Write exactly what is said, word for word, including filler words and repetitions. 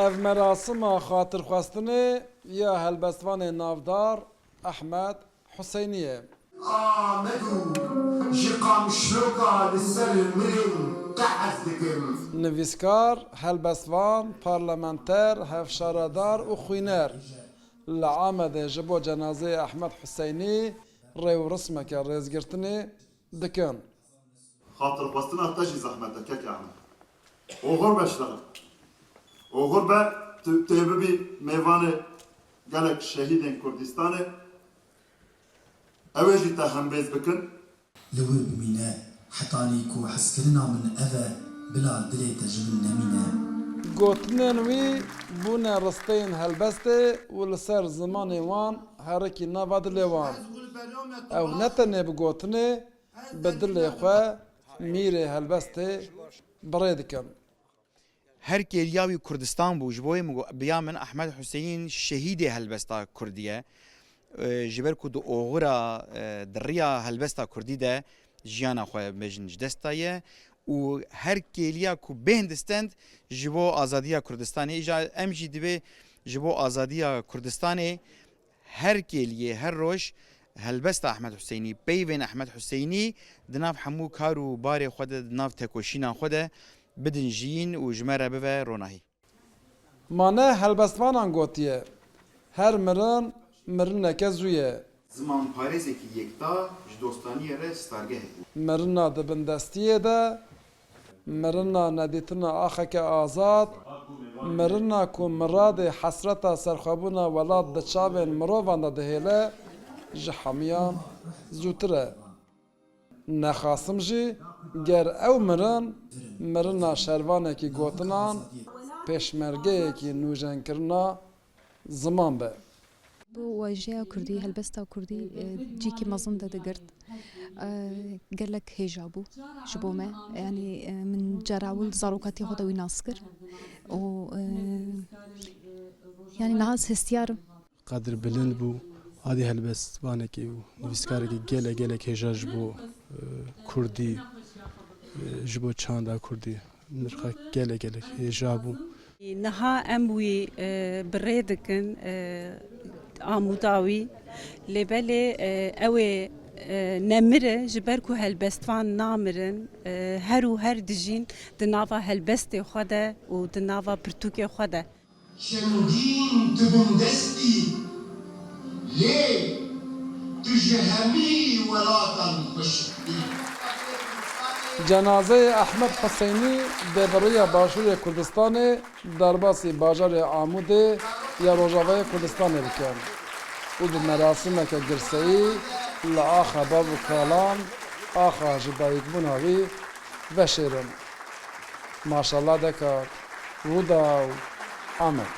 Ev merasima xatirxwestinê ya helbestvanê navdar Ehmed Huseynî ye. Amed û ji Qamişloka li ser min ê qehez dikim. Nivîskar, helbestvan, parlamenter, hevşaredar û xwîner li Amedê ji bo cenazeyê Ehmed Huseynî rê û rismeke rêzgirtinê dikin. Xatirxwestina te jî zehmet e, kekê Ehmed. Oxir be ji te re. Oxir be tu tê bibî mêvanê gelek şehîdên Kurdistanê. Ew ê jî te hembêz bikin. Li wir bimîne, hetanî ku hezkirina min ev e, bila dilê te ji min nemîne. Gotinên wî bûne risteyên helbestê û li ser zimanê wan herikî nava dilê wan. Ew ne tenê bi gotinê, bi dilê xwe mîrê helbestê bi rê dikin. Her kêliya wî Kurdistan bû. Ji bo wê min got, bi ya min Ehmed Huseyîn şehîdê helbesta Kurdî ye. E, ji ber ku di oxira, e, di riya helbesta Kurdî de jiyana xwe bêjin ji dest daye û her kêliya ku bên distend ji bo azadiya Kurdistanê. Îja em jî divê ji bo azadiya Kurdistanê her kêliyê, her roj helbesta Ehmed Huseynî, peyvên Ehmed Huseynî di nav hemû kar û barê xwe de, di nav tekoşîna xwe de bidin jiyîn û ji me re bive ronahî. Ma ne helbestvanan gotiye, her mirin mirineke zû ye. Zimanparêzekî yekta ji dostaniyê re stargehek bû. Mirina di bindestiyê de, mirina nedîtina axeke azad, mirina ku miradê hesreta serxwebûna welat di çavên mirovan de dihêle, ji hemiyan zûtir e. Nexasim jî, ger ew mirin, mirina şervanekî gotinan, pêşmergeyekî nûjenkirina ziman be. Bo wejeya kurdî, helbesta kurdî, e, cîkî mezin de digirt. E, gelek hêja bû ji bo me. Yanî, e, min cara ewil zarokatî xwe de wî nas kir. Û, e, yanî niha ez hestiyar im. Qedir bilind bû. Adî helbestvanekî û nivîskarekî gelek, gelek hêja ji bo, e, kurdî, e, ji bo çanda kurdî nirxek gelek, gelek hêja bû. Niha em wî, e, bi rê dikin, e, amuda wî. Lê belê, e, ew ê, e, nemire, ji ber ku helbestvan namirin, e, her û her dijîn di nava helbestê xwe de û di nava pirtûkê xwe de. Çendîn tu bindest î, lê tu ji hemî welatan xweşik î. Cenazeyê Ehmed Huseynî dê bi riya Başûrê Kurdistanê derbasî bajarê Amûdê ya Rojavayê Kurdistanê bikin û bi merasimeke girseyî li axa bav û kalan, axa ji dayikbûna wî veşêrin. Maşallah dekar, Rûdaw, Amed.